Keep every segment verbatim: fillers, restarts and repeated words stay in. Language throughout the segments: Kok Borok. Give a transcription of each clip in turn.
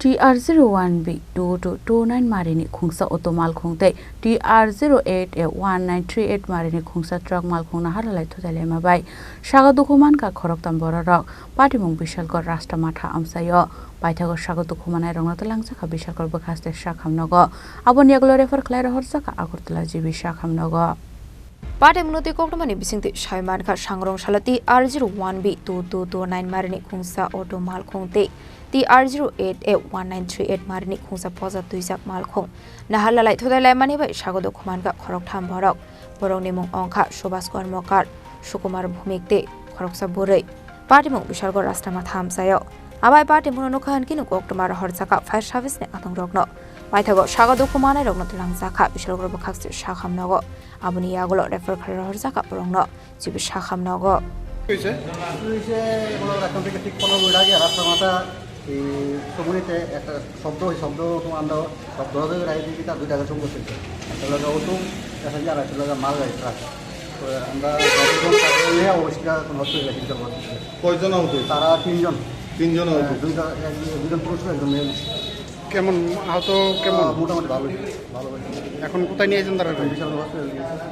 T R zero one B two two two nine marini khungsa auto malkhung tei T R zero eight A one nine three eight marini khungsa truck malkhung naharlalai thutai laima bai sago dukhu mankha khoroktham bororok. Patimung Bishalgarh Rashtra Matha amchaio. Paithago sago dukhu manairokno twlangjakha Bishalgarh bwkhaste sakhamnogo. Aboni yagulo refer khlai rohorjakha Agartala G B sakhamnogo. Patimungno twi koktwmani bisingtwi sai mankha, sangrong salo T R zero one B two two two nine marini khungsa auto malkhung tei T R zero eight A one nine three eight marini khungsa poja twijak malkhung naharlalai thutai laimani bai sago dukhu mankha khoroktham borok. Borokni mung wngkha Subhas Kormokar, Sukumar Bhumik tei khoroksa bwrwi. Patimung Bishalgarh Rashtra Matha amchaio. Abai patimungno nukha hwnkhe koktwma rohorjakha fire service ni atongrokno. Paithago sago dukhu manairokno twlangjakha Bishalgarh bwkhaste sakhamnogo. Aboni yagulo refer khlai rohorjakha borokno G B sakhamnogo. কি হৈছে? কি হৈছে? কোনো এখন থেকে ঠিক কোনো বৈরাগী আর রাস্তা মাথা এই সমুনিতে একটা শব্দ, ওই শব্দ তো আমরা শব্দ হবে রায় দিয়ে তার দুইটা গাছ বসেছে। একটা লোক অটো, একটা যে আর একটা লোক মাল গাড়ি ট্রাক। তো আমরা যতজন তাদের নিয়ে অবশ্যই এখন হসপিটালে চিকিৎসা করতেছে। কয়জন আহত হয়েছে? তারা তিনজন। তিনজন আহত হ্যাঁ, হয়েছে। দুইটা, এক-, দুইজন পুরুষ, একজন মেয়ে। কেমন আহত, কেমন? আহ, মোটামুটি ভালোই, ভালো হয়েছে। এখন কোথায় নিয়ে যান তারা? বিশাল হসপিটাল নিয়ে যান।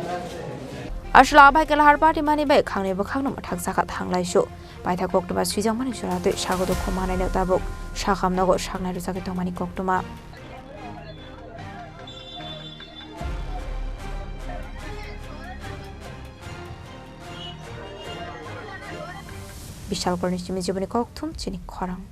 Aswla abai kela har party mani bai khangni bwkhakno mwthakjakha thanglaisu. Paithak koktwma swijakmani jora twi sago dukhu manaino tabuk sakhamnogo saknai rwjagwi tongmani koktwma. Bishalgarhni simi jiboni kokthum chini khorang.